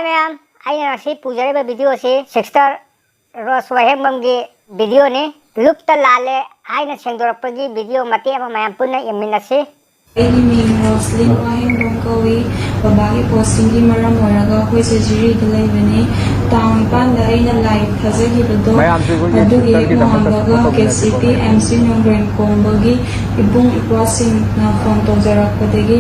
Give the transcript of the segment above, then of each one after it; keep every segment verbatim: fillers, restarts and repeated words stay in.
ꯃꯌꯥꯝ, ꯑꯩꯅ ꯉꯁꯤ ꯄꯨꯖꯔꯤꯕ video ꯑꯁꯤ Sister ꯔꯣꯁ ꯋꯥꯍꯦꯡꯕꯝꯒꯤ video ꯅꯤ꯫ ꯂꯨꯞꯇ ꯂꯥꯜꯂꯦ ꯍꯥꯏꯅ ꯁꯦꯡꯗꯣꯔꯛꯄꯒꯤ video ꯃꯇꯦꯛ ꯑꯃ ꯃꯌꯥꯝ ꯄꯨꯟꯅ ꯌꯦꯡꯃꯤꯟꯅꯁꯤ꯫ ꯑꯩꯒꯤ ꯃꯤꯡ ꯔꯣꯁꯂꯤꯟ ꯋꯥꯍꯦꯡꯕꯝ ꯀꯧꯏ꯫ ꯕꯕꯥꯒꯤ posting ꯒꯤ ꯃꯔꯝ ꯑꯣꯏꯔꯒ ꯑꯩꯈꯣꯏꯁꯦ ꯖꯤꯔꯤꯗ ꯂꯩꯕꯅꯤ꯫ ꯇꯥꯡ ꯅꯤꯄꯥꯟꯗ ꯑꯩꯅ live ꯊꯥꯖꯈꯤꯕꯗꯣ, ꯃꯌꯥꯝꯁꯨ ꯑꯩꯈꯣꯏꯒꯤ ꯑꯗꯨꯒꯤ sister ꯒꯤꯗꯃꯛꯇ ꯅꯣꯡꯉꯥꯜꯂꯒ support ꯇꯧꯕꯤꯔꯁꯤꯀꯣ, ꯀꯦ ꯁꯤ ꯄꯤ ꯃꯌꯥꯝꯁꯨ꯫ ꯑꯦꯝ ꯁꯤ ꯅꯣꯡꯕ꯭ꯔꯦꯟ ꯀꯣꯡꯕꯒꯤ ꯏꯕꯨꯡ ꯏꯄ꯭ꯋꯥꯁꯤꯡꯅ phone ꯇꯧꯖꯔꯛꯄꯗꯒꯤ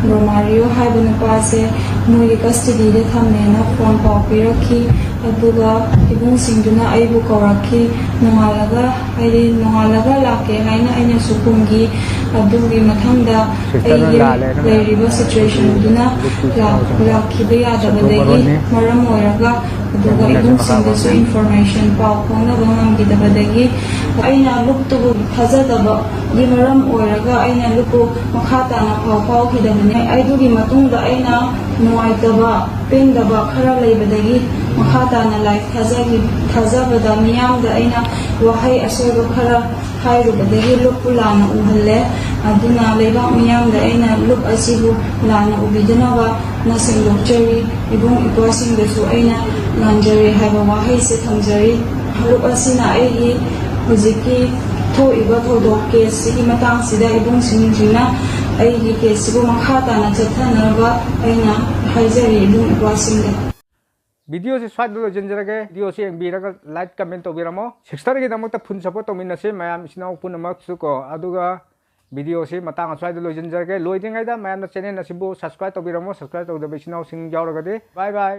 ꯔꯣꯃꯥꯔꯤꯑꯣ ꯍꯥꯏꯕ ꯅꯨꯄꯥꯁꯦ ꯃꯣꯏꯒꯤ custody ꯗ ꯊꯝꯃꯦꯅ phone ꯄꯥꯎ ꯄꯤꯔꯛꯈꯤ꯫ ꯑꯗꯨꯒ ꯏꯕꯨꯡꯁꯤꯡꯗꯨꯅ ꯑꯩꯕꯨ ꯀꯧꯔꯛꯈꯤ꯫ ꯅꯣꯡꯉꯥꯜꯂꯒ, ꯍꯥꯏꯗꯤ ꯅꯣꯡꯉꯥꯜꯂꯒ ꯂꯥꯛꯀꯦ ꯍꯥꯏꯅ ꯑꯩꯅꯁꯨ ꯈꯨꯝꯈꯤ꯫ ꯑꯗꯨꯒꯤ ꯃꯊꯪꯗ sister ꯅ ꯑꯩꯒꯤ ꯂꯥꯜꯂꯦ, ꯑꯗꯨꯅ ꯂꯩꯔꯤꯕ situation ꯗꯨꯅ ꯂꯥꯛ-, ꯂꯥꯛꯈꯤꯕ ꯌꯥꯗꯕꯗꯒꯤ ꯃꯔꯝ ꯑꯣꯏꯔꯒ, ꯑꯗꯨꯒ ꯏꯕꯨꯡꯁꯤꯡꯗꯁꯨ information ꯄꯥꯎ ꯐꯥꯎꯅꯕ ꯉꯝꯈꯤꯗꯕꯗꯒꯤ ꯑꯩꯅ ꯂꯨꯞꯇꯨꯕꯨ ꯊꯥꯖꯗꯕꯒꯤ ꯃꯔꯝ ꯑꯣꯏꯔꯒ ꯑꯩꯅ ꯂꯨꯞꯄꯨ ꯃꯈꯥ ꯇꯥꯅ ꯄꯥꯎ ꯐꯥꯎꯈꯤꯗꯕꯅꯤ꯫ ꯑꯗꯨꯒꯤ ꯃꯇꯨꯡꯗ ꯑꯩꯅ ꯅꯨꯡꯉꯥꯏꯇꯕ, ꯄꯦꯟꯗꯕ ꯈꯔ ꯂꯩꯕꯗꯒꯤ ꯃꯈꯥ ꯇꯥꯅ live ꯊꯥꯖꯈꯤ-, ꯊꯥꯖꯕꯗ ꯃꯤꯌꯥꯝꯗ ꯑꯩꯅ ꯋꯥꯍꯩ ꯑꯁꯣꯏꯕ ꯈꯔ ꯍꯥꯏꯔꯨꯕꯗꯒꯤ ꯂꯨꯞꯄꯨ ꯂꯥꯟꯅ ꯎꯍꯜꯂꯦ꯫ ꯑꯗꯨꯅ ꯂꯩꯕꯥꯛ ꯃꯤꯌꯥꯝꯗ ꯑꯩꯅ ꯂꯨꯞ ꯑꯁꯤꯕꯨ ꯂꯥꯟꯅ ꯎꯕꯤꯗꯅꯕ ꯅ ꯁꯦꯡꯗꯣꯛꯆꯔꯤ꯫ ꯏꯕꯨꯡ ꯏꯄ꯭ꯋꯥꯁꯤꯡꯗꯁꯨ ꯑꯩꯅ ꯂꯥꯟꯖꯔꯦ ꯍꯥꯏꯕ ꯋꯥꯍꯩꯁꯦ ꯊꯝꯖꯔꯤ꯫ ꯂꯨꯞ ꯑꯁꯤꯅ ꯑꯩꯒꯤ ꯍꯧꯖꯤꯛꯀꯤ ꯊꯣꯛꯏꯕ ꯊꯧꯗꯣꯛ case ꯁꯤꯒꯤ ꯃꯇꯥꯡꯁꯤꯗ ꯏꯕꯨꯡꯁꯤꯡꯁꯤꯅ ꯑꯩꯒꯤ case ꯁꯤꯕꯨ ꯃꯈꯥ ꯇꯥꯅ ꯆꯠꯊꯅꯕ ꯑꯩꯅ ꯍꯥꯏꯖꯔꯤ ꯏꯕꯨꯡ ꯏꯄ꯭ꯋꯥꯁꯤꯡꯗ꯫ Video ꯁꯤ ꯁ꯭ꯋꯥꯏꯗ ꯂꯣꯏꯁꯤꯟꯖꯔꯒꯦ꯫ Video ꯁꯤ ꯌꯦꯡꯕꯤꯔꯒ like, comment ꯇꯧꯕꯤꯔꯝꯃꯣ꯫ Sister ꯒꯤꯗꯃꯛꯇ ꯐꯨꯟ support ꯇꯧꯃꯤꯟꯅꯁꯤ ꯃꯌꯥꯝ ꯏꯆꯤꯟ ꯏꯅꯥꯎ ꯄꯨꯝꯅꯃꯛꯁꯨ ꯀꯣ꯫ ꯑꯗꯨꯒ video ꯁꯤ ꯃꯇꯥꯡ ꯑꯁ꯭ꯋꯥꯏꯗ ꯂꯣꯏꯁꯤꯟꯖꯔꯒꯦ꯫ ꯂꯣꯏꯗ꯭ꯔꯤꯉꯩꯗ ꯃꯌꯥꯝꯅ channel ꯑꯁꯤꯕꯨ subscribe ꯇꯧꯕꯤꯔꯝꯃꯣ, subscribe ꯇꯧꯗꯕ ꯏꯆꯤꯟ ꯏꯅꯥꯎꯁꯤꯡ ꯌꯥꯎꯔꯒꯗꯤ꯫ Bye bye꯫